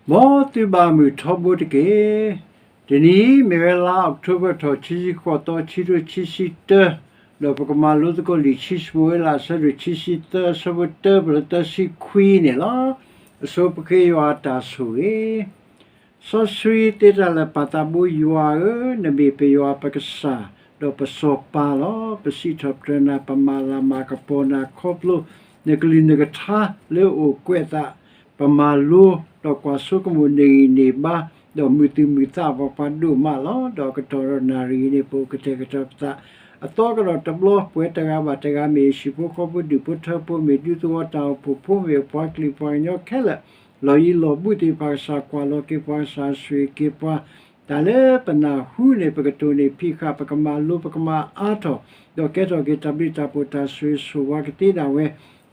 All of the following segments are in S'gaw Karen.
မ်သုဘၣ်မုာ်ထီဘိတက့ၢ်. တနံၤအံၤ မ့ၢ်ဝဲလါအီးကထိဘၢၣ်ထီၣ် ခံဆံဃိးသီ ခံထိခံဆံတၢ, ဒီးပကမၤလိသကိးလံာ်ခံၡမူၤအ့လး အဆၢဒိၣ်ခံဆံသၢ အဆၢဖိတၢ ပလၢသၢဆံခွံန့ၣ်လီၤ. အဆိပဃ့ယွၤအတၢ်ဆိၣ်ဂ့ၤ စီဆှံသ့တၢ်လၢာ်ပၢ်သးဘိယွၤဧၢ, နမ့ၢ်ပယွၤပကစၢ်, ဒီးပစီၤပၤလီၤ. ပစံးထီၣ်ပတြၢၤနၤ, ပမၤလၤမၤကပီၤနၤခီဖျိ နကလုၢ်နကထါလၢအအိၣ်ကွဲးအသး, ပမၤလိ, ဒီးကွၢ်ဆိကမိၣ်န့ၢ်ဂံၢ်န့ၢ်ဘါ, ဒီးမုာ်သူၣ်မုာ်သးပှၤပှၤဒိၣ်မးလီၤ. ဒီးကတီၢ်ဒီးနၣ်ရံၣ်အံၤန့ၣ် ပအိၣ်ကတဲာ်ကတီၤပသး အသီကဒီးတဘျီ, ပဝဲတဂၤဘၣ်တဂၤ မ့ၢ်ဟံၣ်ဖိဃီဖိဒူၣ်ဖိထၢဖိ, မ့ၢ်ဒူသဝီတၢ်အိၣ်ဖှိၣ်ဖိ, မ့ၢ်ပှၤကလုာ်ပှၤကညီခဲလၢာ်, လီၢ်ယံၤလီၢ်ဘူးသ့ၣ်တဖၣ် ကစၢ်ကွၢ်လီၤက့ၤပှၤ, ကစၢ်ဆိၣ်ဂ့ၤက့ၤပှၤ, တၢ်လၢပနၢ်ဟူန့ၣ် ပကတိၢ်န့ၢ်ဖံးဃာ်, ပကမၤလိ, ပကမၤအါထီၣ်, ဒီးကဲထီၣ်က့ၤတၢ်ဘျုးတၢ်ဖှိၣ် တၢ်ဆိၣ်ဂ့ၤဆိၣ်ဝါကသ့ဒၣ်ဝဲ,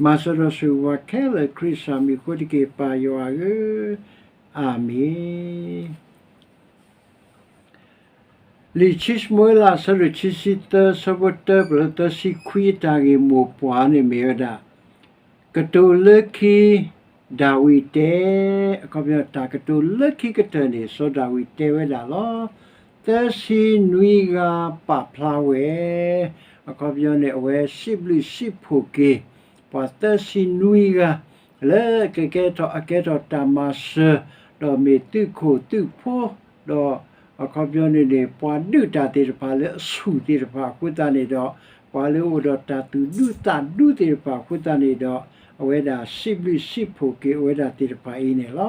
မၤစၢၤဒီးဆိၣ်ဂ့ၤပှၤခဲလၢာ် ခရံာ်ကစၢ်မံၤအဃိတက့ၢ် ပၢ်ယွၤဧၢ, အၤမ့ၣ်. လံာ်ခံၡမူၤအ့လး အဆၢဒိၣ်ခံဆံသၢ အဆၢဖိတၢ ပလၢသၢဆံခွံ အတၢ်ဂ့ၢ်မိၢ်ပှၢ်န့ၣ်မ့ၢ်ဝဲဒၣ် ကတိၤလၢခံ ဒၤဝံးတဲ, အခီပညီ တၢ်ကတိၤလၢခံကတၢၢ်န့ၣ် စီၤဒၤဝံးတဲဝဲဒၣ်လီၤ. သၢဆံနွံဂၤပာ်ဖျါဝဲ, အခီပညီန့ၣ် အဝဲစံးဘျုးစံးဖှိၣ်က့ၤ ပှၤသၢဆံနွံဂၤ လၢကကဲထီၣ်အကဲထီၣ်တၢ်မၤစၢၤ, ဒီးမ့ၢ်သုးခိၣ်သုးဖိ, ဒီးအခီပညီန့ၣ်န့ၣ် ပှၤဒုးတၢ်သ့ၣ်တဖၣ်လၢအဆူၣ်သ့ၣ်တဖၣ်အဃိသတးန့ၣ်ဒီး, ပှၤလၢအအိၣ်ဒီးတၢ်သူၣ်ဒူသးဒူသ့ၣ်တဖၣ်အဃိသတးန့ၣ်ဒီး, အဝဲဒၣ်စံးဘျုးစံးဖှိၣ်က့ၤအဝဲဒၣ်သ့ၣ်တဖၣ်အံၤန့ၣ်လီ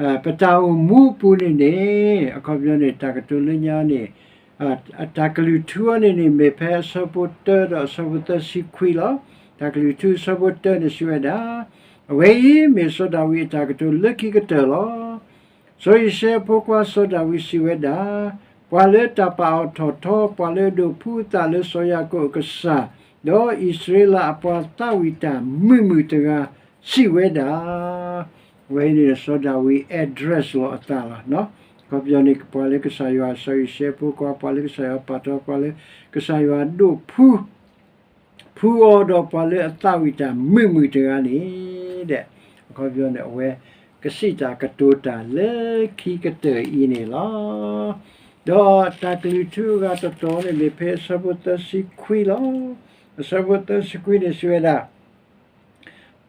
ၤ. ပတၢ်အိၣ်မူအပူၤန့ၣ်န့ၣ် အခီပညီန့ၣ် တၢ်ကတိၤလၢညါန့ၣ် တၢ်ကလုၢ်ထူအံၤန့ၣ်န့ၣ် မ့ၢ်ဖဲအဆၢဖိတၢဒီးအဆၢဖိသၢဆံခွံလီၤ. တၢ်ကလုၢ်ထူအဆၢဖိတၢန့ၣ်စံးဝဲဒၣ်, အဝဲအံၤမ့ၢ်စီၤဒၤဝံးအတၢ်ကတိၤလၢခံကတၢၢ်လီၤ. စီၤယံးၡဲအဖိခွါစီၤဒၤဝံးစံးဝဲဒၣ်, ပှၤလၢတၢ်ပာ်အီၤထီၣ်ထီ, ပှၤလၢအဒိးဖှူအသးလၢစီၤယၤကိာ်အကစၢ်, ဒီးအံၣ်စရ့လးအပှၤသးဝံၣ်တၢ်မုာ်မုာ်တဂၤစံးဝဲဒၣ် အဝဲအံၤန့ၣ်စီၤဒၤဝံး address လီၤအသးလီၤ. အခီပညီန့ၣ် ပှၤလၢကစၢ်ယွၤ စီၤယံးၡဲအဖိခွါ, ပှၤလၢကစၢ်ယွၤပာ်ထီၣ်, ပှၤလၢကစၢ်ယွၤဒိးဖှူ ဖှူအီၤဒီးပှၤလၢအသးဝံၣ်တၢ်မုာ်မုာ်တဂၤန့ၣ်, အခီပညီန့ၣ် အဝဲကစံးတၢ်ကတိၤတၢ်လၢခံကတၢၢ်အံၤန့ၣ်လီၤ. ဒီးတၢ်ကလုၢ်ထူအဂၤတတီၤန့ၣ်မ့ၢ်ဖဲအဆၢဖိသၢဆံခွံလီၤ. အဆၢဖိသၢဆံခွံန့ၣ်စံးဝဲဒၣ်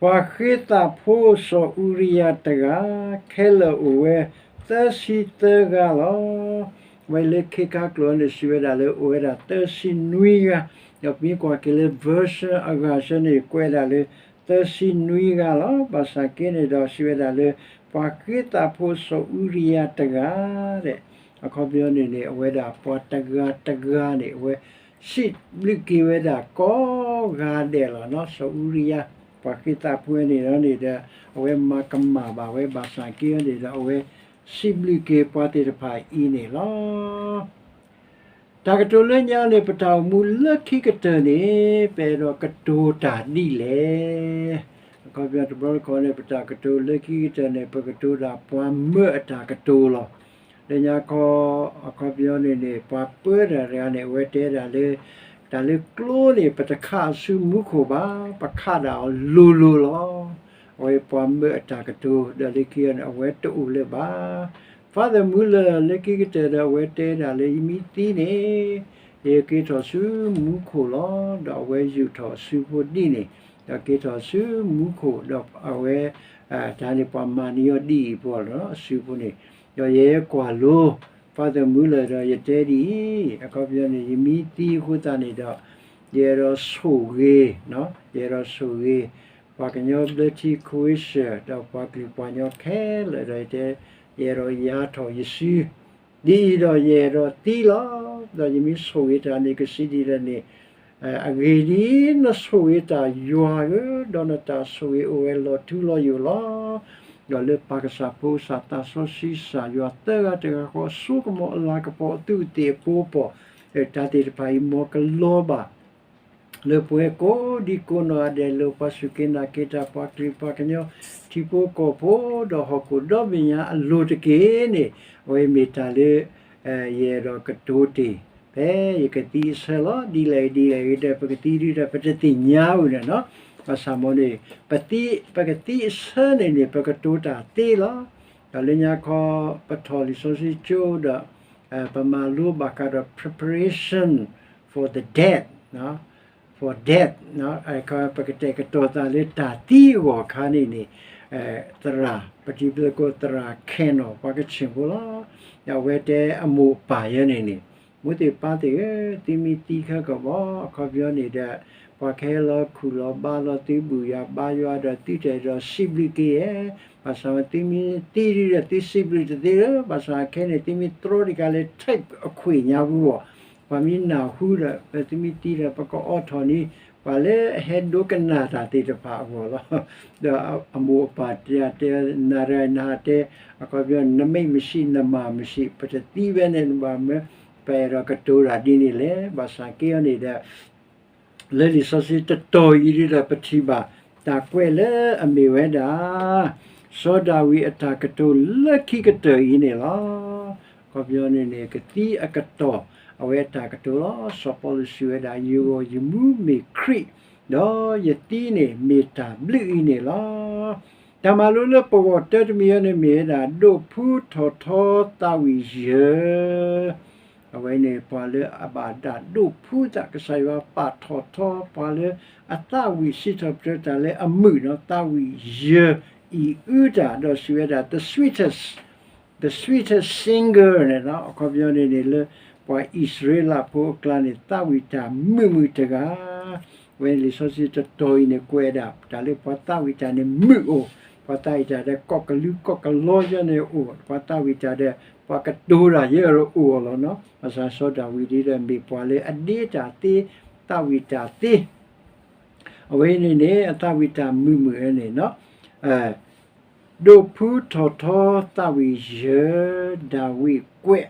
ပှၤဃ့သးဖိစီၤအူရံယၤတဂၤ, ခဲလၢာ်အိၣ်ဝဲသၢဆံသၢဂၤလီၤ. ဝဲလၢခံခါကျိာ်န့ၣ် စံးဝဲဒၣ်လၢအိၣ်ဝဲဒၣ်သၢဆံနွံဂၤ, ဒီးပမ့ၢ်ကွၢ်က့ၤလၢ version အဂၤဆၢန့ၣ် ကွဲးဒၣ်လၢသၢဆံနွံဂၤလီၤ. ဘၣ်ဆၣ်က့န့ၣ်ဒီးစံးဝဲဒၣ်လၢ ပှၤဃ့သးဖိစီၤအူရံယၤတဂၤ အခီပညီန့ၣ်န့ၣ် အဝဲဒၣ်ပှၤတဂၤတဂၤန့ၣ် အဝဲစံးဘျုးက့ၤဝဲဒၣ်ကိးဂၤဒဲးလီၤ. စီၤအူရံယၤ ပှၤဃ့သးဖိန့ၣ်န့ၣ်ဒီး အဝဲမၤကမၣ်ဘၣ်ဝဲ ဘၣ်ဆၣ်က့န့ၣ်ဒီး အဝဲစံးဘျုးက့ၤပှၤသ့ၣ်တဖၣ်အံၤန့ၣ်လီၤ. တၢ်ကတိၤလၢညါန့ၣ် ပတၢ်အိၣ်မူလၢခံကတၢၢ်န့ၣ် ပအဲၣ်ဒိးကတိၤတၢ်ဒ်လဲၣ်. အခီပညီတဘျီတခီၣ်န့ၣ် ပတၢ်ကတိၤလၢခံကတၢၢ်န့ၣ် ပကတိၤဒၣ်ပှၤမၢအတၢ်ကတိၤလီၤ. လၢညါခီ အခီပညီန့ၣ်န့ၣ် ပှၤပၢတၢ်တဂၤန့ၣ် အဝဲတဲဒၣ်လၢ တၢ်လၢကျိန့ၣ် ပတခးအီၤဆူမူခိၣ်ဘၣ်, ပခးဒၣ်အီၤလိၤလိၤလီၤ. အဝဲပှၤမၢအတၢ်ကတိၤ ဒီးလၢခံန့ၣ် အဝဲတအိၣ်လၢၤဘၣ်. Father Muller လၢခံကတၢၢ်ဒီး အဝဲတဲဒၣ်လၢ ယမ့ၢ်သံန့ၣ် ယက့ၤထီၣ်ဆူမူခိၣ်လီၤ. ဒီးအဝဲယူာ်ထီၣ်အစုဖိဒ်န့ၣ်, ဒီးက့ၤထီၣ်ဆူမူခိၣ်, ဒီးအဝဲ တၢ်န့ၣ်ပှၤမၤန့ၢ်အီၤဒ်အံၤပှၤလီၤ အစုဖိန့ၣ်, ဒီးယဲကွၢ်လိ Father Muller ဒီးယတဲဒ်အံၤ, အခီပညီန့ၣ် ယမ့ၢ်သံအဃိသတးန့ၣ်ဒီး ယအဲၣ်ဒိးဆိၣ်ဂ့ၤ, ယအဲၣ်ဒိးဆိၣ်ဂ့ၤ ပှၤကညီဘျၢထံ Croatia ဒီးပှၤကလုာ်ပှၤကညီခဲလၢာ်ဒီးယတဲ, ယအဲၣ်ဒိးယၤထီၣ်ယစု ဒ်အံၤဒီးယအဲၣ်ဒိးသံလီၤ. ဒီးယမ့ၢ်ဆိၣ်ဂ့ၤတၢ်န့ၣ် ကစံးဒ်လဲၣ်န့ၣ်, အဂ့ၢ်ဒ်အံၤ, နဆိၣ်ဂ့ၤတၢ်ယွၤဧၢ, ဒီးနတၢ်ဆိၣ်ဂ့ၤအိၣ်ဝဲလီၤထူလီၤယိာ်လီၤ. ဒီးလၢပၢ်ကစၢ် ဖိကစၢ် သးစီဆှံကစၢ်ယွၤ သၢဂၤတဂၤဃီ အစိကမီၤအလၤကပီၤ အသူးအသ့ၣ်အပူၤအပီၢ်, တၢ်သ့ၣ်တဖၣ်အံၤ မ်ကလီၤဘၣ် လၢပှၤကိးဒံကိးနီၢ်ဂၤဒဲး လၢပှၤစူၢ်က့ၤနာ်က့ၤတၢ် ပှၤကလုာ်ပှၤကညီ ထံဖိကီၢ်ဖိ ဒီးဟီၣ်ခိၣ်ဒီဘ့ၣ်ညါအလိၤတက့ၢ်န့ၣ်, အဝဲမ့ၢ်တၢ်လၢ ယအဲၣ်ဒိးကတိၤတ့ၢ် ဖဲယကသံအဆၢလီၤ. ဒ်လဲၣ်ဒ်လဲၣ်ဂ့ၤဒီး ပကသံဒုးဒီး ပတသ့ၣ်ညါဝဲန့ၣ်နီၤ. ဘၣ်ဆၣ်မ်န့ၣ် ပသံ ပကသံအဆၢန့ၣ်န့ၣ် ပကတိၤတၢ်သ့လီၤ. ဒီးလၢညါခီ ပထီၣ်လံာ်စီဆှံကၠိဒီး ပမၤလိဘၣ်ဃးဒီး preparation for the death, for death, ပကတဲာ်ကတီၤသးလၢတၢ်သံအဂီၢ်အခါန့ၣ်န့ၣ်, သရၣ် ပတံၤပသကိးသရၣ် Cano ပှၤကဆ့ၣ်ဖိလီၤ. အဝဲတဲအမိၢ်အပၢ်ယဲန့ၣ်န့ၣ်, မိၢ်သ့ၣ်ပၢ်သ့ၣ်ဧၢ, သုမ့ၢ်သံခဲကီၢ်ဘၣ် အခီပညီန့ၣ်ဒီး ပှၤကဟဲလီၤခူၣ်လီၤဘါလီၤသုဘူၣ်ယၤဘါယွၤဒီးသုတဲာ်ဒီးစံးဘျုးက့ၤယဲ, ဘၣ်ဆၣ်သုမ့ၢ်သံဒီးသုစံးဘျုးတသ့လၢၤ, ဘၣ်ဆၣ်ခဲန့ၣ် သုမ့ၢ်တြီတံၢ်က့ၤလၢ tape အခွံၣ်ညါပူၤအဂီၢ်, ပှၤမ့ၢ်နၢ်ဟူဒီး သုမ့ၢ်သံဒီး ပကအီထီၣ်န့ၣ် ပှၤလၢအဟဲဒိကနၣ်တၢ်သ့ၣ်တဖၣ်အဂီၢ်လီၤ. ဒီးအမိၢ်အပၢ်တဲတဲ နၤတဂၤနဟးတဲ, အခီပညီ နမိတ်မရှိ နမၤမရှိ ပတသံဝဲန့ၣ်ဘၣ်မ့ၢ် ပအဲၣ်ဒိးကတိၤတၢ်ဒ်န့ၣ်လဲၣ်. ဘၣ်ဆၣ်က့အီၤန့ၣ်ဒီး လၢလံာ်စီဆှံတတီၤအံၤဒီး ပထံၣ်ဘၣ်တၢ်ကွဲးလၢအမ့ၢ်ဝဲဒၣ် စီၤဒၤဝံးအတၢ်ကတိၤလၢခံကတၢၢ်အံၤန့ၣ်လီၤ. အခီပညီန့ၣ်န့ၣ် ကသံအကတီၢ် အဝဲအတၢ်ကတိၤလီၤ. စီၤပီလူးစံးဝဲဒၣ် ယဂီၢ်ယမူမ့ၢ်ခရံာ်, ဒီးယသံန့ၣ်မ့ၢ်တၢ်ဘျုးအံၤန့ၣ်လီၤ. တၢ်မၤလိလၢပဂီၢ်တၢတမံၤအံၤန့ၣ်မ့ၢ်ဝဲဒၣ် ဒိးဖှူထီၣ်ထီသးဝံၣ်ယၢၢ် အဝဲန့ၣ်ပှၤလၢအဘၣ်တၢ်ဒိးဖှူသး ကစၢ်ယွၤပာ်ထီၣ်ထီ ပှၤလၢအသးဝံၣ်စံးထီၣ်ပတြၢၤတၢ်လၢအမုာ်ဒီး သးဝံၣ်ယၢၢ်အံၤအုတၢ် ဒီးစံးဝဲဒၣ် the sweetest, the sweetest singer န့ၣ်လီၤ. အခီပညီန့ၣ်န့ၣ်လၢ ပှၤအံၣ်စရ့လးဖိအကျါန့ၣ် သးဝံၣ်တၢ်မုာ်မုာ်တဂၤ အဝဲလံာ်စီဆှံတတီၤအံၤန့ၣ် ကွဲးဒၣ်တၢ်လၢပှၤသးဝံၣ်တၢ်န့ၣ်မုာ်အိၣ်, ပှၤသးဝံၣ်တၢ်ဒီး ကီၢ်ကလုာ်ကီၢ်ကလီယဲန့ၣ်အိၣ်, ပှၤသးဝံၣ်တၢ်ဒီး ပှၤကတိၤတၢ်ယဲအအိၣ်လီၤနီၤ. ဘၣ်ဆၣ်စီၤဒၤဝံးဒ်ဒီး မ့ၢ်ပှၤလၢအဒ့တၢ်သ့, သးဝံၣ်တၢ်သ့, အဝဲန့ၣ်န့ၣ် အသးဝံၣ်တၢ်မုာ်မုာ်ဝဲန့ၣ် ဒိးဖှူထီၣ်ထီသးဝံၣ်ယၢၢ် ဒၤဝံးကွဲး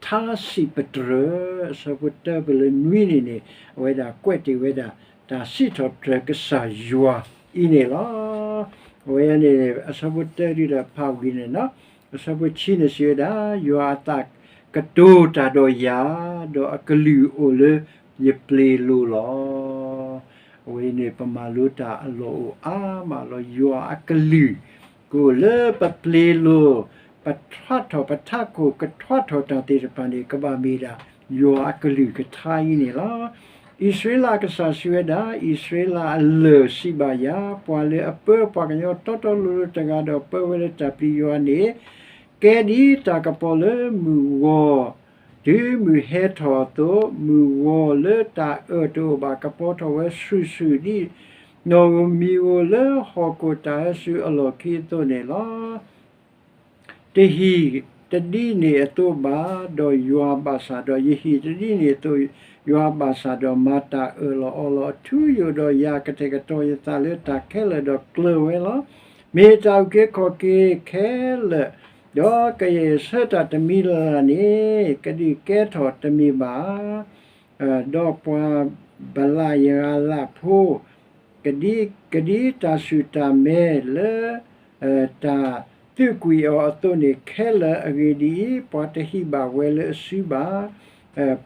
ထါစံးပတြၢၤ အဆၢဖိတၢပလၢနွံန့ၣ်န့ၣ် အဝဲဒၣ်ကွဲးတ့ၢ်ဝဲဒၣ် တၢ်စံးထီၣ်ပတြၢၤကစၢ်ယွၤအံၤန့ၣ်လီၤ. အဝဲန့ၣ် အဆၢဖိတၢဒ်ဒီးဖးဝံၤန့ၣ်နီၤ, အဆၢဖိခံန့ၣ်စံးဝဲဒၣ် ယွၤအသးကတိၤတၢ်ဒီးယၤ, ဒီးအကလုၢ်အိၣ်လၢယပျ့ၤလိၤလီၤ. အဝဲန့ၣ် ပမၤလိတၢ်အလီၢ်အိၣ်အါမးလီၤ. ယွၤအကလုၢ် ကအိၣ်လၢပပျ့ၤလိၤ, ပထွါထီၣ်ပထးခိၣ် ကထွါထီၣ်တၢ်သ့ၣ်တဖၣ်န့ၣ် ကဘၣ်မ့ၢ်ဒၣ် ယွၤအကလုၢ်ကထါအံၤန့ၣ်လီၤ. အံၣ်စရ့လးအကစၢ်စံးဝဲဒၣ်, အံၣ်စရ့လးအလၢၢ်စံးဘၣ်ယၤ, ပှၤလၢအပၢပှၤကညီတီတီလိၤလိၤတဂၤဒီးပၢဝဲလၢတၢ်ပျံၤယွၤန့ၣ် ကဲဒ်တၢ်ကပီၤလၢမုၢ်ဂီၤ တုၤမုၢ်ဟဲထီၣ်အသိး, မုၢ်ဂီၤလၢတၢ်အၢၣ်တအိၣ်ဘၣ် ကပီၤထီၣ်ဝဲဆူၣ်ဆူၣ်ဒ် နီၣ်ဧိၤမံၤဧိၤလၢဟီၣ်ခိၣ်တၢ်ဟဲဆူအလီၢ်ခံအသိးန့ၣ်လီၤ. တဟံၣ်တဒ်န့ၣ်အသိးဘၣ်, ဒီးယွၤဘၣ်ဆၣ်ဒီး, ယဟံၣ်တဒ်န့ၣ်အသိး, ယွၤဘၣ်ဆၣ်ဒီး မၤတၢ်အၢၣ်လီၤအီလီၤအထူအယိာ်ဒီး ယၤကတဲာ်ကတီၤယသးလၢတၢ်ခဲလၢာ်ဒီးကျၢၤဝဲလီၤ. မ့ၢ်တၢ်အုၣ်က့ၤခီၣ်က့ၤခဲလၢာ် ဒီးကယဲၢ်ဆၢတၢ်တမံၤလၢ်လၢ်န့ၣ် ကဒုးကဲထီၣ်တမ့ၢ်ဘၣ်. ဒီးပှၤဘလးယဂၤလၢ်ဖိ ကဒ်, ကဒ်တၢ်ဆူၣ်တၢ်မဲလၢ တၢ်သုးကွံာ်အီၤအသိးန့ၣ်ခဲလၢာ်. အဂ့ၢ်ဒ်အံၤ, ပှၤတဟံးဘၣ်ဝဲလၢအစုဘၣ်.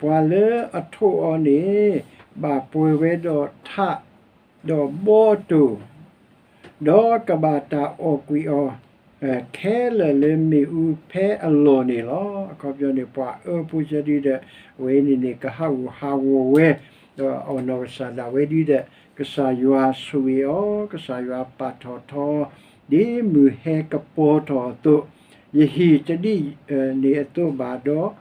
ပှၤလၢအထိးအီၤန့ၣ် ဘၣ်ပှဲၤဝဲဒီးထး ဒီးဘီတိၢ် ဒီးကဘၣ်တၢ်အီၣ်ကွံာ်အီၤ ခဲလၢာ်လၢမ့ၣ်အူဖဲအလီၢ်န့ၣ်လီၤ. အခီပညီန့ၣ် ပှၤအၢဖိဆၢဒုဒီး အဝဲန့ၣ်န့ၣ် ကဟးဂူာ်ဟးဂီၤဝဲ ဒီးအီၣ်နီၢ်ကစၢ်ဒၣ်ဝဲဒုဒီး ကစၢ်ယွၤဆိၣ်ဂ့ၤအီၤ, ကစၢ်ယွၤပာ်ထီၣ်ထီ ဒ်မုၢ်ဟဲကပီၤထီၣ်အသိး, ယဟံၣ်တဒ်န့ၣ်အသိးဘၣ်ဒီး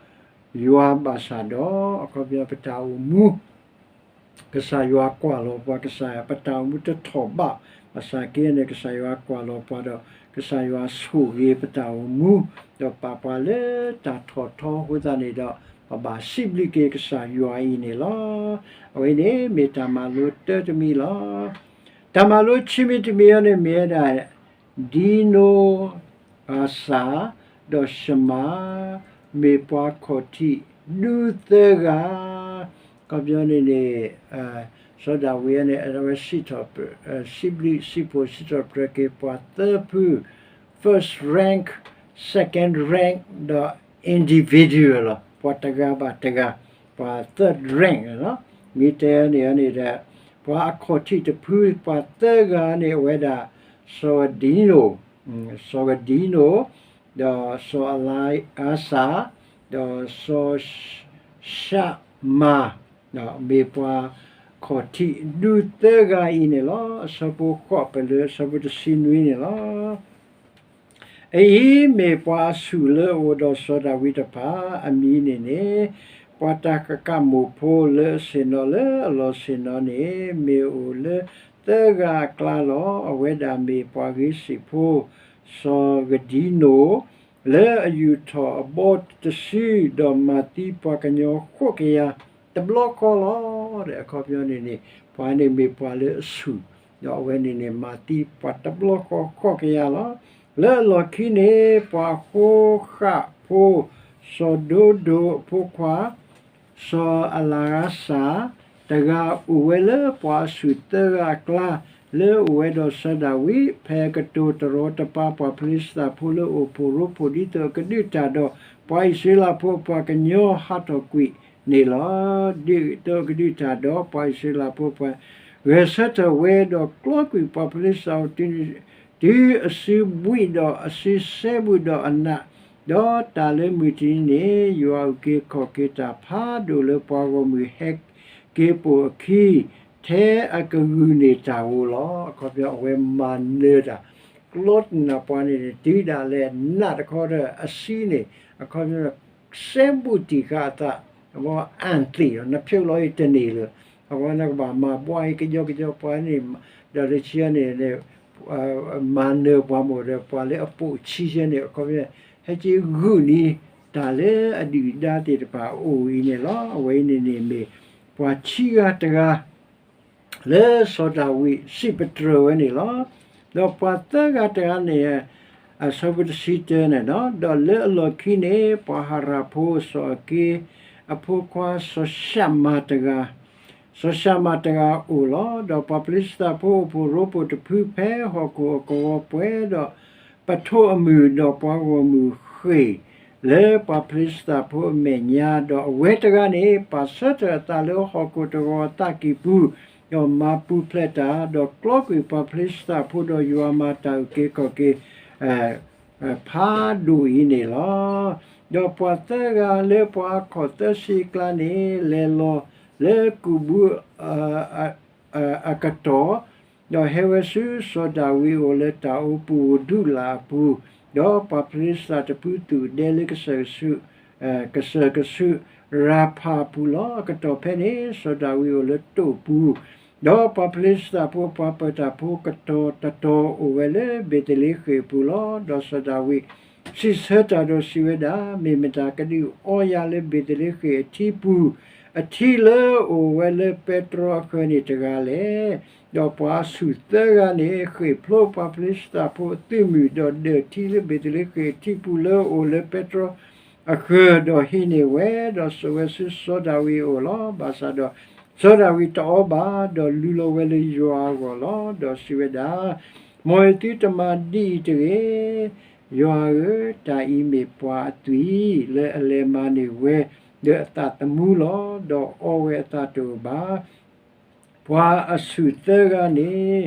ယွၤဘၣ်ဆၣ်ဒီး အခီပညီပတၢ်အိၣ်မူ ကစၢ်ယွၤကွၢ်လီၤပှၤ, ကစၢ်ယွၤပတၢ်အိၣ်မူတထီၣ်ဘး, ဘၣ်ဆၣ်က့န့ၣ် ကစၢ်ယွၤကွၢ်လီၤပှၤဒီး ကစၢ်ယွၤဆိၣ်ဂ့ၤပတၢ်အိၣ်မူ, ဒီးပာ်ပှၤလၢတၢ်ထီၣ်ထီအဃိသတးန့ၣ်ဒီး ပဘၣ်စံးဘျုးက့ၤကစၢ်ယွၤအံၤန့ၣ်လီၤ. အဝဲန့ၣ်မ့ၢ်တၢ်မၤလိတၢတမံၤလီၤ. တၢ်မၤလိခံမံၤတမံၤအံၤန့ၣ်မ့ၢ်ဝဲဒၣ် ဒံနိ အၤစၢ် ဒီးၡမၤ မ့ၢ်ပှၤခီၣ်ထံးဒူသၢဂၤ, အခီပညီန့ၣ်န့ၣ် စီၤဒၤဝံးန့ၣ် အဝဲစံးထီၣ်, စံးဘျုးစံးဖှိၣ်စံးထီၣ်ပတြၢၤက့ၤပှၤသၢဖု, first rank, second rank ဒီး individual လီၤ. ပှၤတဂၤဘၣ်တဂၤ, ပှၤ third rank လီၤ. မ့ၢ်တဲန့ၣ်န့ၣ်ဒီး ပှၤအခီၣ်ထံးတဖု ပှၤသၢဂၤန့ၣ် အဝဲဒၣ် စီၤဒံနိ, စီၤဒံနိ, ဒီးစီၤအလၤအၤစၤ, ဒီးစီၤၡမၤ, မ့ၢ်ပှၤခီၣ်ထံးဒူသၢဂၤအံၤန့ၣ်လီၤ. အဆၢဖိဃိး ပလၢအဆၢဖိတဆံနွံန့ၣ်လီၤ. အအံၤမ့ၢ်ပှၤအဆူၣ်လၢအအိၣ်ဒီးစီၤဒၤဝံးတဖၣ်အမံၤန့ၣ်န့ၣ်, ပှၤတၢ်ကကးမိၣ်ဖိလၢအဆ့ၣ်နီၤလၢအလီၢ်ဆ့ၣ်နီၤန့ၣ် မ့ၢ်အိၣ်လၢသၢဂၤအကျါလီၤ. အဝဲဒၣ်မ့ၢ်ပှၤဂ့ၤစံာ်ဖိ စီၤကဒံနိၣ် လၢအယူာ်ထီၣ်အဘီတစု ဒီးမၤသံပှၤကညီဃိးကယၤတဘျီဃီလီၤ. အခီပညီန့ၣ်န့ၣ် ပှၤန့ၣ်မ့ၢ်ပှၤလၢအဆူၣ်, ဒီးအဝဲန့ၣ်န့ၣ် မၤသံပှၤတဘျီဃီဃိးကယၤလီၤ. လၢအလီၢ်ခံန့ၣ် ပှၤဃိဃာ်ဖိ စီၤဒိဒိအဖိခွါ စီၤအလၤအၤစၤ တဂၤအိၣ်ဝဲလၢပှၤအဆူၣ်သၢဂၤအကျါ လၢအအိၣ်ဝဲဒီးစီၤဒၤဝံး ဖဲအကတိၤတရီတပါပှၤဖလံၡသးဖိလၢအိၣ်ဖှိၣ်ရိဖှိၣ် ဒ်သိးအကဒုးတၢ်ဒီးပှၤအံၣ်စရ့လးဖိအပှၤကညီဟးထီၣ်ကွံာ်န့ၣ်လီၤ. ဒ်သိးအကဒုးတၢ်ဒီးပှၤအံၣ်စရ့လးဖိအပှၤ ဂဲၤဆၢထၢၣ်ဝဲဒီးကျီကွံာ်ပှၤဖလံၡသးဖိ တုၤအစုဘှံးဒီးအစုစဲဘူးဒီးအနး, ဒီးတၢ်လၢမုၢ်တနံၤန့ၣ် ယွၤအုၣ်က့ၤခီၣ်က့ၤတၢ်ဖးဒိၣ်လၢပှၤဂီၢ်မုၢ်ဟဲက့ၤပိာ်အခံ ထဲအကဂုာ်န့ၢ်တၢ်ဧိၤလီၤ. အခီပညီ အဝဲမၤနၢၤတၢ် ကျီတနၢ်ပှၤန့ၣ်န့ၣ် တုၤဒၣ်လဲာ်နးတခီဒီးအစုန့ၣ် အခီပညီ စဲဘူးတံၢ်ဃာ်အသး အဝဲအၣ်သ့ၣ်လီၤ နဖျိးလီၤအံၤတန့ၢ်လၢၤ အဝဲနကဘၣ်မၤဘှါအံၤကယီကယီပှၤန့ၣ် ဒီးလၢခံန့ၣ် မၤနၢၤပှၤမိၢ်ဒီးပှၤလၢအပိာ်အခံဆၢန့ၣ် အခီပညီ ဟဲက့ၤဂုာ်န့ၢ်တၢ်လၢအဒုၣ်အဒါသ့ၣ်တဖၣ်အအိၣ်အံၤန့ၣ်လီၤ. အဝဲအံၤန့ၣ်န့ၣ်မ့ၢ်ပှၤခံဂၤတဂၤ လၢစီၤဒၤဝံးစံးပတြၢၤဝဲန့ၣ်လီၤ. ဒီးပှၤသၢဂၤတဂၤန့ၣ် အဆၢဖိတဆံတၢန့ၣ်ဒီး ဒီးလၢအလီၢ်ခံန့ၣ် ပှၤဟၤရၣ်ဖိစီၤအက့အဖိခွါစီၤၡမၤတဂၤ စီၤၡမၤတဂၤအိၣ်လီၤ. ဒီးပှၤဖလံၡသးဖိအိၣ်ဖှိၣ်ရိဖှိၣ်တဖုဖဲဟီၣ်ခိၣ်အကဝီၤပှဲၤဒီး ပထိၣ်အမုၢ်ဒီးပှၤဂီၢ်မုၢ်ဃ့ၢ် လၢပှၤဖလံၡသးဖိအမဲာ်ညါ, ဒီးအဝဲတဂၤန့ၣ် ပာ်ဆၢထၢၣ်အသးလၢဟီၣ်ခိၣ်တဂီၤအသးကံၢ်ပူၤ, ဒီးမၤပူၤဖျဲးတၢ်, ဒီးကျီကွံာ်ပှၤဖလံၡသးဖိ, ဒီးယွၤမၤတၢ်အုၣ်က့ၤခီၣ်က့ၤ ဖးဒိၣ်အံၤန့ၣ်လီၤ. ဒီးပှၤသၢဂၤလၢပှၤအခီၣ်သၢဆံအကျါန့ၣ် လဲၤလီၤလၢကူးဘု အကတီၢ်, ဒီးဟဲဝဲဆူစီၤဒၤဝံးအအိၣ်လၢတၢ်အိပူၤဒူၣ်လၣ်အပူၤ, ဒီးပှၤဖလံၡသးတဖုသူၣ်ဒဲလၢကစၢၢ်ကဆူး ကစၢၢ်ကဆူးရၤဖၤအပူၤလီၤ. အကတီၢ်ဖဲန့ၣ် စီၤဒၤဝံးအိၣ်လၢတိာ်ပူၤ, ဒီးပှၤဖလံၡသးဖိအပှၤပၢၤတၢ်ဖိကတီၤတတီၤအိၣ်ဝဲလၢဘ့းသလ့ဃ့ၣ်အပူၤလီၤ. ဒီးစီၤဒၤဝံးစံးဆၢတၢ်ဒီးစံးဝဲဒၣ်, မ့ၢ်မတၤကဒုးအီယၤလၢဘ့းသလ့ဃ့ၣ်အထံပူၤ, အထံလၢအအိၣ်ဝဲလၢပဲတြီအဃၢၤန့ၣ်တဂၤလဲၣ်. ဒီးပှၤအဆူၣ်သၢဂၤန့ၣ် ဃ့ၢ်ဖျိပှၤဖလံၡသးဖိအသုးမုၢ်, ဒီးဒၢၣ်ထံလၢဘ့းသလ့ဃ့ၣ်အထံပူၤလၢအအိၣ်လၢပဲတြီအဃၢၤ, ဒီးဟံးန့ၢ်ဝဲ, ဒီးစိာ်ဝဲဆူစီၤဒၤဝံးအအိၣ်လီၤ. ဘၣ်ဆၣ်ဒီးစီၤဒၤဝံးတအီဘၣ်, ဒီးလူလီၤဝဲလၢယွၤအဂီၢ်လီၤ. ဒီးစံးဝဲဒၣ်, မ်အသုတမၤဒ်အံၤတဂ့ၤ, ယွၤဧၢ, တၢ်အံၤမ့ၢ်ပှၤအသွံၣ်လၢအလဲၤမၤန့ၢ်ဝဲဒီးအသးသမူလီၤ. ဒီးအီဝဲအသးတအိၣ်ဘၣ်. ပှၤအဆူၣ်သၢဂၤန့ၣ်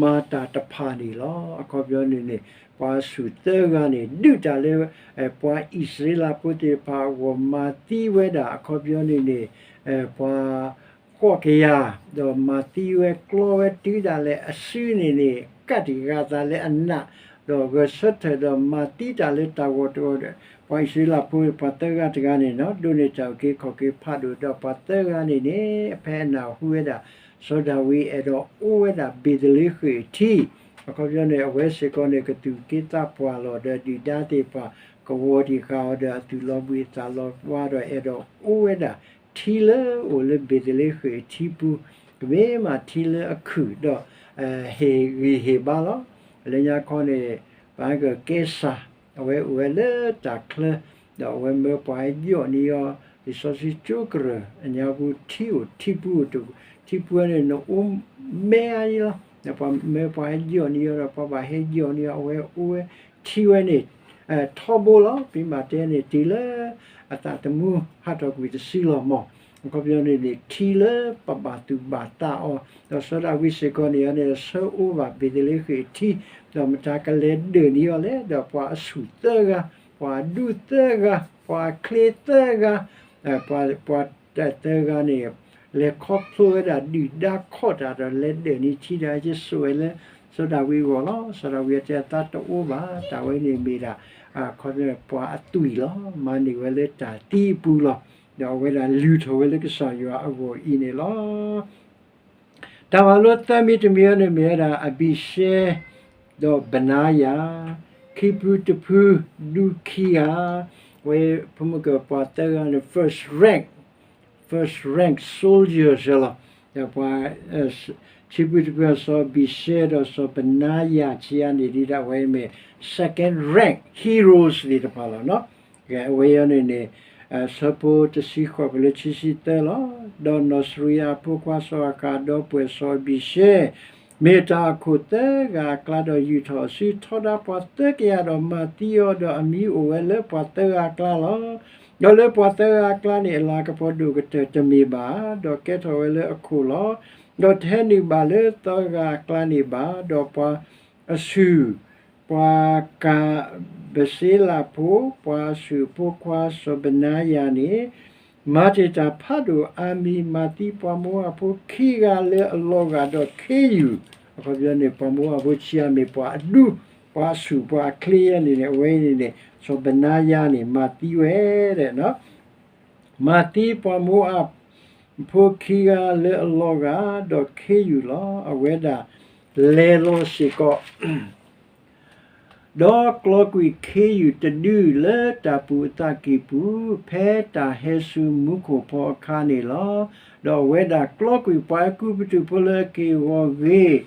မၤတၢ်တဖၣ်န့ၣ်လီၤ. အခီပညီန့ၣ်န့ၣ် ပှၤအဆူၣ်သၢဂၤန့ၣ် ဒုးတၢ်လၢ ပှၤအံၣ်စရ့လးဖိသ့ၣ်တဖၣ်အဂီၢ် မၤသံဝဲဒၣ် အခီပညီန့ၣ်န့ၣ် ပှၤဃိးကယၤ, ဒီးမၤသံဝဲကျီဝဲတုၤဒၣ်လဲာ်အစုန့ၣ်န့ၣ် ကးတံာ်ဃာ်သးလၢအနး, ဒီးဂဲၤဆၢထၢၣ်ဒီးမၤသံတၢ်လၢတၢ်ဂီၤတဂီၤဒီး ပှၤအံၣ်စရ့လးဖိ ပှၤသၢဂၤတဂၤန့ၣ် ဒိးန့ၢ်တၢ်အုၣ်က့ၤခီၣ်က့ၤဖးဒိၣ်ဒီး ပှၤသၢဂၤန့ၣ်န့ၣ် ဖဲအနၢ်ဟူဝဲဒၣ် စီၤဒၤဝံးအဲၣ်ဒိးအိၣ်ဝဲဒၣ်ဘ့းသလ့ဃ့ၣ်အထံ, အခီပညီန့ၣ် အဝဲစ့ၢ်ကီးန့ၣ် ကသူၣ်က့သးပှၢ်လီၤဒီး ဒုၣ်ဒါသ့ၣ်တဖၣ် ကဝီၤတံာ်ဃာ်အီၤဒီး အသူၣ်လီၤဘှံးအသးလီၤဘှါဒီး အဲၣ်ဒိးအိၣ်ဝဲဒၣ်ထံလၢအအိၣ်လၢဘ့းသလ့ဃ့ၣ်အထံပူၤ, ကမ့ၢ်မးထံလၢအခုၣ်ဒီး ဟ့ၣ်ဂံၢ်ဟ့ၣ်ဘါလီၤ. လၢညါခီန့ၣ် ပှၤကဲစၢ် အဝဲအိၣ်ဝဲလၢတၢ်ချၢ, ဒီးအဝဲမၢပှၤဟဲယီၢ်န့ၢ်အီၤ လံာ်စီဆှံကၠိကရၢၢ် အညါပူၤထံအိၣ်ထံပူၤအိၣ်တ ထံပူၤန့ၣ် နအိၣ်မဲအါအံၤလီၤ. ပှၤမၢပှၤဟဲယီၢ်န့ၢ်အီၤဒီး ပှၤဘၣ်ဟဲယီၢ်န့ၢ်အီၤ အဝဲအိၣ်ဝဲထံဝဲန့ၣ် ထီဘိလီၤ. ပမ့ၢ်တဲန့ၣ် တုၤလၢအသးသမူဟးထီၣ်ကွံာ်တစုလီၤမၢ်. အခီပညီန့ၣ်န့ၣ် ထံလၢပဘၣ်သူၣ်ဘၣ်သးအီၤ, ဒီးစီၤဒၤဝံးစ့ၢ်ကီးန့ၣ်န့ၣ် ဆှၢအိၣ်ဘၣ်ဘ့းသလ့ဃ့ၣ်အထံ, ဒီးမတၤကလဲၤဒၢၣ်န့ၢ်အီၤလဲၣ်, ဒီးပှၤအဆူၣ်သၢဂၤ, ပှၤအဒူၣ်သၢဂၤ, ပှၤအချ့သၢဂၤ, ပှၤ ပှၤသၢဂၤန့ၣ် လဲၤခီဖျိဝဲဒၣ်ဒုၣ်ဒါခီၣ်တၢ်ဒီးလဲၤဒၢၣ်န့ၢ်ထံဒီး ယဆိၣ်ဝဲလၢ စီၤဒၤဝံးအဂီၢ်လီၤ. စီၤဒၤဝံးအတဲအသးတအိၣ်ဘၣ်, တၢ်ဝဲန့ၣ်မ့ၢ်ဒၣ် ခီပညီပှၤအသွံၣ်လီၤ, မၤန့ၢ်ဝဲလၢတၢ်သံအပူၤလီၤ. ဒီးအဝဲဒၣ်လုၢ်ထီၣ်ဝဲလၢကစၢ်ယွၤအဂီၢ်အံၤန့ၣ်လီၤ. တၢ်မၤလိသၢမံၤတမံၤအံၤန့ၣ်မ့ၢ်ဝဲဒၣ် အဘံၣ်ၡဲ ဒီးဘနါယၤ, ခံဖုတဖု ဒူခံဂၤ, ဝဲဖိမုၣ်ကပှၤသၢဂၤန့ၣ် first rank, first rank soldiers လီၤ. ဒီးပှၤ ခံဖုတဖု စီၤဘံၣ်ၡဲ ဒီးစီၤဘနါယၤခံဂၤန့ၣ် ဒ်ဒၣ်ဝဲမ့ၢ် second rank heroes သ့ၣ်တဖၣ်လီၤ. အဝဲအံၤန့ၣ်န့ၣ် ဆၢဖိတဆံဃိးဖဲလၢခံဆံသၢလီၤ. ဒီးနီၢ်စရံယၤအဖိခွါစီၤအၤဃၣ်ဒီပုၢ်ဝဲၢ်စီၤအဘံၣ်ၡဲ မ့ၢ်တၢ်အခိၣ်သၢဂၤအကျါ ဒီးယူာ်ထီၣ်အစုထီဒါပှၤသၢကယၤ ဒီးမၤသံအီၤဒီးအမံၤအိၣ်ဝဲလၢပှၤသၢဂၤအကျါလီၤ. ဒီးလၢပှၤသၢဂၤအကျါန့ၣ် အလၤကပီၤဒိၣ်ကတၢၢ်တမ့ၢ်ဘၣ်, ဒီးကဲထီၣ်ဝဲလၢအခိၣ်လီၤ. ဒီးတဟဲနုာ်ဘၣ်လၢသၢဂၤအကျါန့ၣ်ဘၣ်, ဒီးပှၤအဆူၣ် ပှၤကၤဘစ့လးဖိ ပှၤအဆူၣ်အဖိခွါစီၤဘနါယၤန့ၣ် မၤတ့ၢ်တၢ်ဖးဒိၣ်အါမံၤ မၤသံပှၤမိၤအၤဖိခံဂၤလၢအလီၤဂာ်ဒီးခ့ယုၢ်, အခီပညီန့ၣ် ပှၤမိၤအၤဖိဆံးအါမံၤ ပှၤအဒူ ပှၤအဆူၣ်ပှၤအချ့ယဲန့ၣ်န့ၣ် အဝဲန့ၣ်န့ၣ် စီၤဘနါယၤန့ၣ် မၤသံဝဲဒၣ် မၤသံပှၤမိၤအၤဖိခံဂၤလၢအလီၤဂာ်ဒီးခ့ယုၢ်လီၤ. အဝဲဒၣ်လဲၤလီၤစ့ၢ်ကီး ဒီးကျီကွံာ်ခ့ယုၢ်တဒုလၢတၢ်ပူၤအသးကံၢ်ပူၤ ဖဲတၢ်ဟဲဆူမူခိၣ်ဖီအခါန့ၣ်လီၤ. ဒီးအဝဲဒၣ်ကျီကွံာ်ပှၤအဲၤကူပတူးဖိလၢအက့ၢ်အဂီၤဂ့ၤ,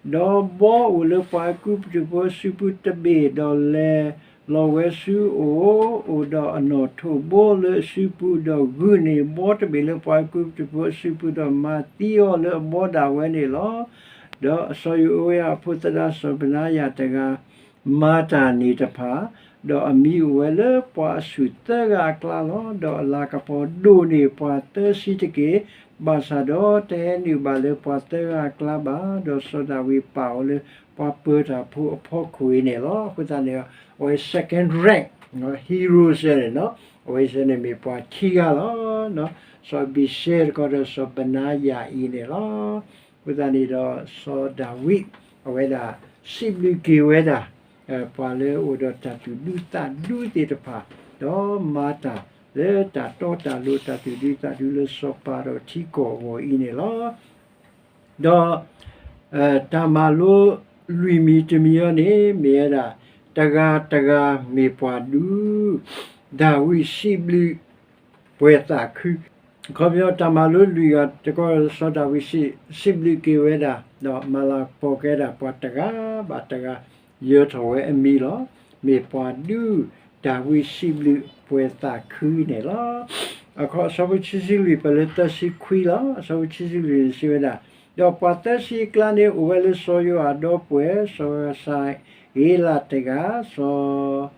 ဒီးဘီအိၣ်လၢပှၤအဲၤကူပတူးဖိအစုပူၤတဘ့ၣ်, ဒီးလဲၤလီၤဝဲဆူအအိၣ်, အိၣ်ဒီးအနီၣ်ထိးဘိလၢအစုပူၤ, ဒီးဂုာ်န့ၢ်ဘီတဘ့ၣ်လၢပှၤအဲၤကူပတူးဖိအစုပူၤ, ဒီးမၤသံအီၤလၢအဘီဒၣ်ဝဲန့ၣ်လီၤ. ဒီးစီၤယိၤအၤအဖိသဒါစီၤဘနါယၤတဂၤ မၤတၢ်န့ၣ်တဖၣ်, ဒီးအမံၤအိၣ်ဝဲလၢပှၤအဆူၣ်သၢဂၤအကျါလီၤ. ဒီးအလၤကပီၤဒိၣ်န့ၢ်ပှၤသၢဆံတက့ၢ်, ဘၣ်ဆၣ်ဒီးတဟဲနုာ်ဘၣ်လၢပှၤသၢဂၤအကျါဘၣ်. ဒီးစီၤဒၤဝံးပာ်အီၤလၢပှၤပၢၤတၢ်ဖိအဖီခိၣ်အံၤန့ၣ်လီၤ. အဃိသတးန့ၣ် အဝဲ second rank heroes န့ၣ်, အဝဲသ့ၣ်န့ၣ်မ့ၢ်ပှၤခံဂၤလီၤ. စီၤအဘံၣ်ၡဲတခီဒီးစီၤဘနါယၤအံၤန့ၣ်လီၤ. အဃိသတးန့ၣ်ဒီး စီၤဒၤဝံး အဝဲဒၣ်စံးဘျုးက့ၤဝဲဒၣ် ပှၤလၢအအိၣ်ဒီးတၢ်သူၣ်ဒူသးဒူသ့ၣ်တဖၣ်, ဒီးမၤတၢ်လၢတၢ်တီတၢ်လိၤတၢ်သူၣ်ဒူသးဒူလၢစီၤပၤဒီးထံကီၢ်အဂီၢ်အံၤန့ၣ်လီၤ. ဒီး တၢ်မၤလိလွံၢ်မံၤတမံၤအံၤန့ၣ် မ့ၢ်ဝဲဒၣ် တဂၤတဂၤမ့ၢ်ပှၤဒူ, ဒၤဝံးစံးဘျုး ပှဲၤသးခု, အခီပညီတၢ်မၤလိလွံၢ်ဂၤတခီ စီၤဒၤဝံးစံးဘျုးက့ၤဝဲဒၣ် ဒီးမၤလၤကပီၤကဲဒၣ်ပှၤတဂၤဘၣ်တဂၤ ယၢၤထီၣ်ဝဲအမံၤလီၤ. မ့ၢ်ပှၤဒူ ဒၤဝံးစံးဘျုးပှဲၤသးခုန့ၣ်လီၤ. အခီအဆၢဖိခံဆံလွံၢ် ပှဲၤလၢသၢဆံခွံလီၤ. အဆၢဖိခံဆံလွံၢ်န့ၣ်စံးဝဲဒၣ်, ဒီးပှၤသၢဆံအကျါန့ၣ် အိၣ်ဝဲလၢစီၤယိၤအၤဒီပုၢ်ဝဲၢ် စီၤစၤဧ့လးတဂၤ, စီၤ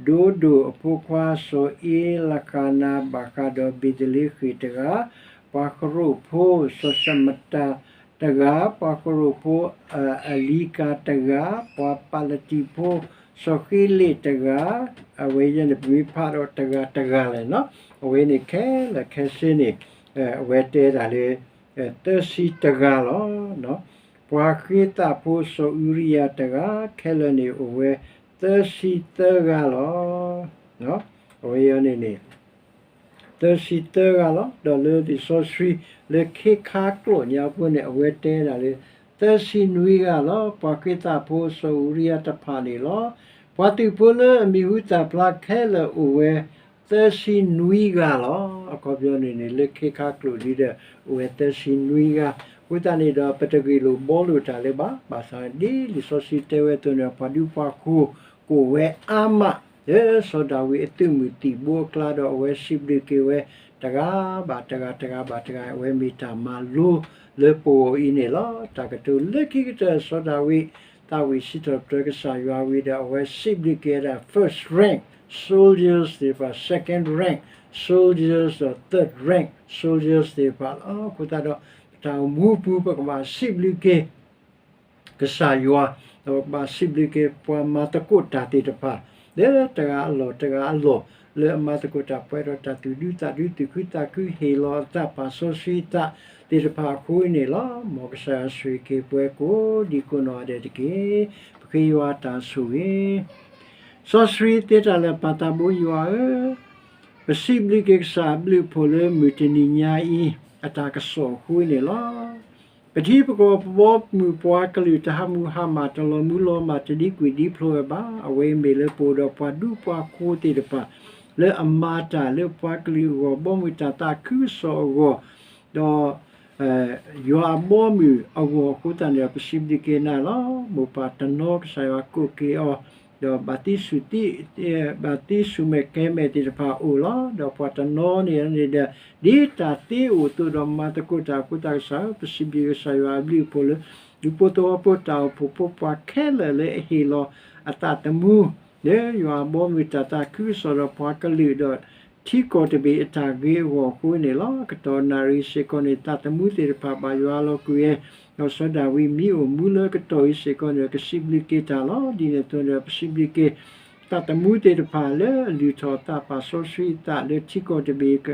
ဒိဒိၣ်အဖိခွါ စီၤအ့လခနၤ ဘၣ်ဃးဒီးဘ့းသလ့ဃ့ၣ်တဂၤ, ပှၤဃရိာ်ဖိ စီၤၡမတၤတဂၤ, ပှၤဃရိာ်ဖိ အလံကၤတဂၤ, ပှၤပၤလတံဖိ စီၤဃ့လ့းတဂၤ, အဝဲယဲန့ၣ် ပမ့ၢ်ဖးဒီးတဂၤတဂၤလဲၣ်နီၤ, အဝဲန့ၣ်ခဲလၢာ်ခဲဆ့န့ၣ် အဝဲတဲဒၣ်လၢ သၢဆံတဂၤလီၤ. ပှၤဃ့သးဖိစီၤအူရံယၤတဂၤ, ခဲလၢာ်န့ၣ်အိၣ်ဝဲသၢဆံသၢဂၤလီၤ. အဝဲအံၤန့ၣ်န့ၣ် သၢဆံသၢဂၤလီၤ. ဒီးလၢလံာ်စီဆှံ လၢခ့ခါကျိာ်ညါအဃိန့ၣ် အဝဲတဲဒၣ်လၢ သၢဆံနွံဂၤလီၤ. ပှၤဃ့သးဖိစီၤအူရံယၤတဖၣ်န့ၣ်လီၤ. ပှၤသုးဖိလၢအမံၤဟူသၣ်ဖျါခဲလၢာ်အိၣ်ဝဲ သၢဆံနွံဂၤလီၤ. အခီပညီန့ၣ်န့ၣ် လၢခ့ခါကျိာ်ဒ်ဒီး အိၣ်ဝဲသၢဆံနွံဂၤ, အဃိသတးန့ၣ်ဒီး ပတဂ့ၢ်လိာ်ဘှီလိာ်တၢ်လၢၤဘၣ်, ဘၣ်ဆၣ်ဒ်လံာ်စီဆှံတဲဝဲအသိးန့ၣ် ပှၤဒူပှၤဃိၤကအိၣ်ဝဲအါမး, လၢစီၤဒၤဝံးအသုးမုၢ်သံၣ်ဘိအကျါဒီး အဝဲစံးဘျုးက့ၤဝဲ တဂၤဘၣ်တဂၤ တဂၤဘၣ်တဂၤ အဝဲမ့ၢ်တၢ်မၤလိလၢပဂီၢ်အံၤန့ၣ်လီၤ. တၢ်ကတိၤလၢခံကတၢၢ် စီၤဒၤဝံး သးဝံၣ်စံးထီၣ်ပတြၢၤကစၢ်ယွၤဝံၤဒီး အဝဲစံးဘျုးက့ၤဝဲဒၣ် first rank soldiers သ့ၣ်တဖၣ် second rank soldiers ဒီး third rank soldiers သ့ၣ်တဖၣ်လီၤ. အဃိသတးဒီး ပတၢ်အိၣ်မူအပူၤ ပကဘၣ်စံးဘျုးက့ၤ ကစၢ်ယွၤ, ဒီးပကဘၣ်စံးဘျုးက့ၤပှၤမၤသကိးတၢ်သ့ၣ်တဖၣ် လၢတဂၤအလီၢ်တဂၤအလီၢ် လၢအမၤသကိးတၢ် ပှဲၤဒီးတၢ်သူၣ်ဒူသးဒူ သူၣ်ခုသးခု ဟ့ၣ်လီၤအသး ပာ်စီဆှံအသးသ့ၣ်တဖၣ်အဃိန့ၣ်လီၤ. မ်ကစၢ်ယွၤဆိၣ်ဂ့ၤက့ၤပှၤကိးဒံကိးနီၢ်ဂၤဒဲးတက့ၢ်. ပဃ့ယွၤအတၢ်ဆိၣ်ဂ့ၤ စီဆှံသ့တၢ်လၢာ် ပၢ်သးဘိယွၤဧၢ, ပစံးဘျုးက့ၤကစၢ်အဘျုးအဖှိၣ်လၢမုၢ်တနံၤညါအံၤ အတၢ်ကစီၣ်အဃိန့ၣ်လီၤ. ပထံပကီၢ်ပဘီမုၢ်ပှၤကလုာ် တဟးမူဟးမၢ် တလီၤမူလီၤမၢ် တဒံကွံာ်ဒံဖျိးဝဲဘၣ်. အဝဲအံၤမ့ၢ်လၢပအိၣ်ဒီးပှၤဒူပှၤဃိၤသ့ၣ်တဖၣ် လၢအမၤတၢ်လၢပှၤကလုာ်အဂီၢ် ဘီမုၢ်တၢ်သးခုကစီၣ်အဂီၢ် ဒီး ယွၤအဘီအမုၢ်အဂီၢ်အဃိသတးန့ၣ်ဒီး ပစံးဘျုးက့ၤနၤလီၤ. မိၢ်ပၢ်တနီၤ ကစၢ်ယွၤကိးက့ၤအီၤ ဒီးဘၣ်သံဆူၣ်သံ ဘၣ်သံဆူၣ်မဲာ်ကဲၤမဲာ်သ့ၣ်တဖၣ်အိၣ်လီၤ. ဒီးပှၤတနီၤန့ၣ်န့ၣ်ဒီး ဒ်တၢ်သ့အိၣ်အသိးဒီးမၤသကိးတၢ်အဃိသတး ကစၢ်ဧၢ ပစံးဘျုးက့ၤကစၢ်ယွၤအဘျုးအဖှိၣ်လၢ ဒူဖိသဝီဖိတၢ်အိၣ်ဖှိၣ်ဖိ ပှၤခဲလၢာ်လၢအဟ့ၣ်လီၤအသးသမူ လၢယွၤအဘီအမုၢ်တၢ်သးခုကစီၣ်ဒီးပှၤကလုာ်ဒီး ထံကီၢ်တဘ့ၣ်အတၢ်ဂ့ၤအဂီၢ်အဃိန့ၣ်လီၤ. ကတီၢ်နၣ်ရံၣ်စ့ၢ်ကီးန့ၣ် သးသမူသ့ၣ်တဖၣ်ဘၣ်ယွၤလီၤကွံာ်ဝဲ ဒီးစီၤဒၤဝံးမံအိၣ်မူလၢကတီၢ်အံၤစ့ၢ်ကီးန့ၣ်ဒီး ကစံးဘျုးက့ၤတၢ်လီၤ. ဒ်န့ၣ်အသိးန့ၣ်ဒီး ပစံးဘျုးက့ၤ သးသမူသ့ၣ်တဖၣ်လၢအလုၢ်ထီၣ်အသး ပာ်စီဆှံအသးလၢထံကီၢ်တဘ့ၣ် က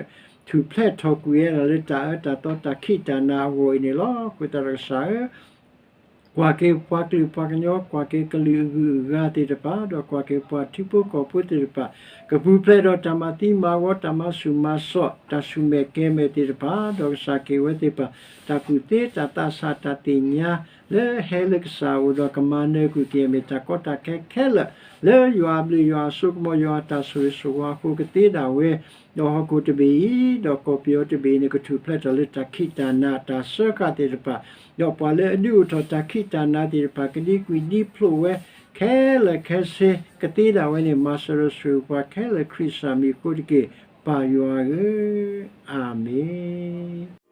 ထူၣ်ဖျဲးထီၣ်ကွံာ်ဝဲဒၣ်လၢတၢ်အၢတၢ်သီတၢ်ခံးတၢ်နၤအဂီၢ်အံၤန့ၣ်လီၤ. အဃိသတးဒီးကစၢ်ဧၢ ကွၢ်က့ၤပှၤကလုာ်ပှၤကညီ ကွၢ်က့ၤကလုာ်အဂုၤအဂၤသ့ၣ်တဖၣ် ဒီးကွၢ်က့ၤပှၤထံဖိကီၢ်ဖိသ့ၣ်တဖၣ် ကပူၤဖျဲးဒီးတၢ်မၤသံမၤဝီ တၢ်မၤဆူၣ်မၤစိး တၢ်ဆူၣ်မဲာ်ကဲၤမဲာ်သ့ၣ်တဖၣ် ဒီးကစၢ်က့ၤဝဲသ့ၣ်တဖၣ် တၢ်ကူၣ်သ့တၢ်သးဆးတၢ်သ့ၣ်ညါ လၢဟဲလၢကစၢ်အအိၣ်ဒီးကမၤနၢၤကွံာ်က့ၤ မ့ၢ်တၢ်ကီတၢ်ခဲခဲလၢာ် လၢယွၤအဘျုးယွၤအစိကမီၤ ယွၤအတၢ်ဆိၣ်ဂ့ၤဆိၣ်ဝါအဃိကသ့ဒၣ်ဝဲ ဒီးဟီၣ်ခိၣ်တဘ့ၣ်အံၤ ဒီးကီၢ်ပယီၤတဘ့ၣ်အံၤန့ၣ် ကထူၣ်ဖျဲးထီၣ်လၢတၢ်ခံးတၢ်နၤတၢ်စၢဃာ်သ့ၣ်တဖၣ် ဒီးပှၤလၢအဒုးအိၣ်ထီၣ်တၢ်ခံးတၢ်နၤသ့ၣ်တဖၣ် ကဒံကွံာ်ဒံဖျိးဝဲ ခဲလၢာ်ခဲဆ့ ကသ့ဒၣ်ဝဲန့ၣ် မၤစၢၤဒီးဆိၣ်ဂ့ၤပှၤခဲလၢာ် ခရံာ်ကစၢ်မံၤအဃိတက့ၢ် ပၢ်ယွၤဧၢ, အၤမ့ၣ်.